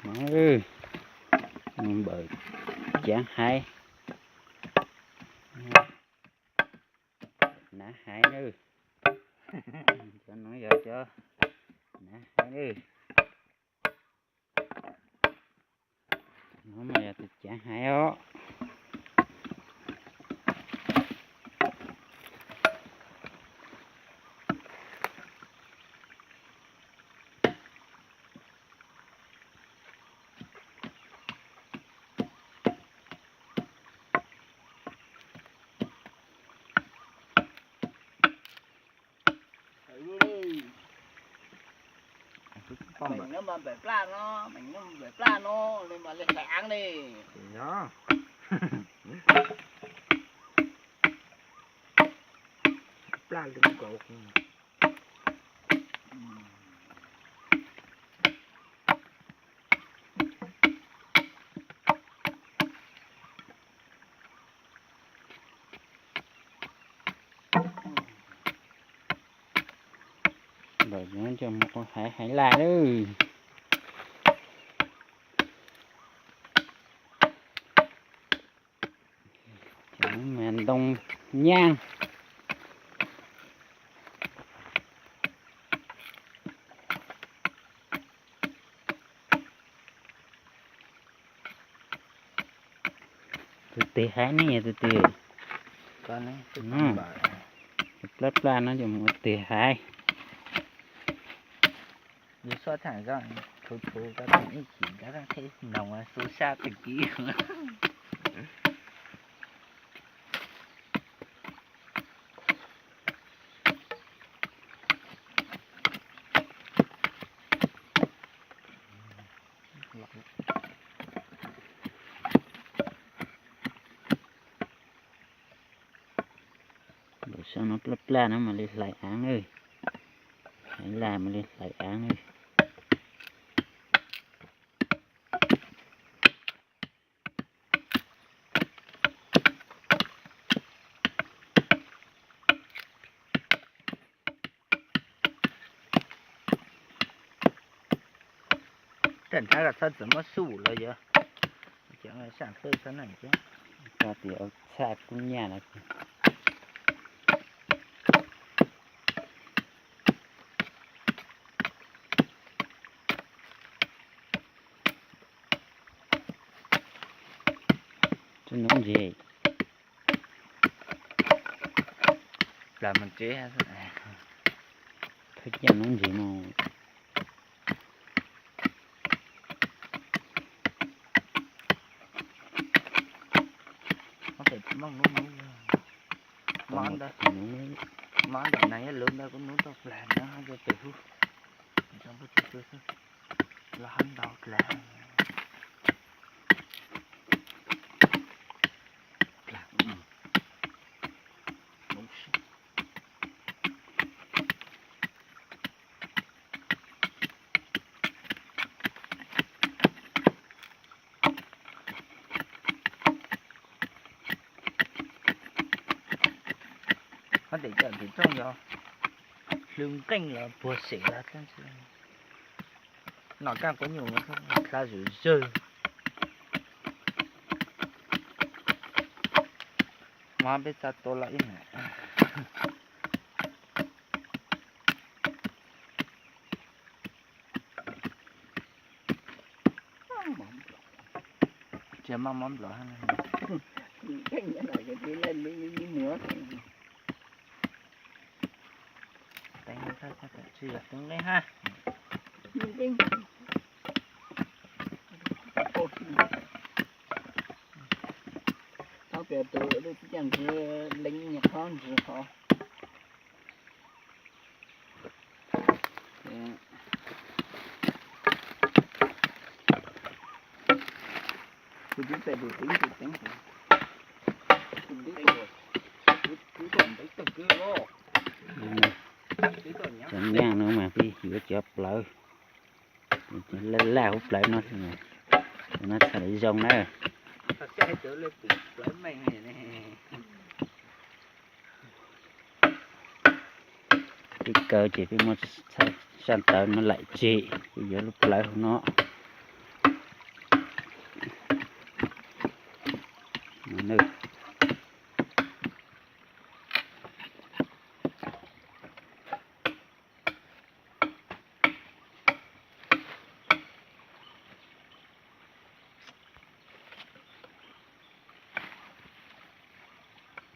Npawm caav haiv, nav haiv nawb. Cov no yog cov nav haiv nawb. No mas yog tus caav haiv os. Meem no mas npawm plaj no, meem no npawm plaj no, li mas li hlais aav li. Plaj li nkaus. Ntawm no coj mus ua haiv, haiv laj lawm. Cov no mas ntoo nyaj. Tus twg haiv ne, yog tus twg? Tus plab plab no coj mus ua twg haiv. Yus soj thaam zoo, thuv thuv rau thaam ib chim rov qab qhib noog xu sab tag kis. Lawm sab no plaj plaj no mam li hlais aav nawb. Haiv laj mam li hlais aav nawb. Tej nrhav los txhob txwm muab suj los yog, cov saam xwb txhob neej thiab. Koj tias ua txhaj kub nyaj los. Tsuas nuv ntses. Plas mus tsev. Thawj caj nuv ntses no. Mob ntawd, mob ntawm nas yab luv ntawd kuv nuv tau plas na, pem hub, los hab ntau dlaag. Qhov tes coj tes rooj yog hlw nqeej los puag sem los, nom kaj quav nyuj dlha zwm zawg. Mas peb txav tua los ib na. Tsis maj mob nplov. Teev tsis yog teev nqeeb hab. Thaub tias tus lub tib cag ntsis leej nyuag qhob ntsis qhov. Kuv twb pem tus teev tus teev. Kuv twb pem tus teev tus teev. Cov nyaj no mas peb yuav cov plawv, laj laj hauv plawv no, no txhaj li zoo na. Peb kaw ces peb muab saj tawv no laim tseg, peb yuav lub plawv hauv no. nws.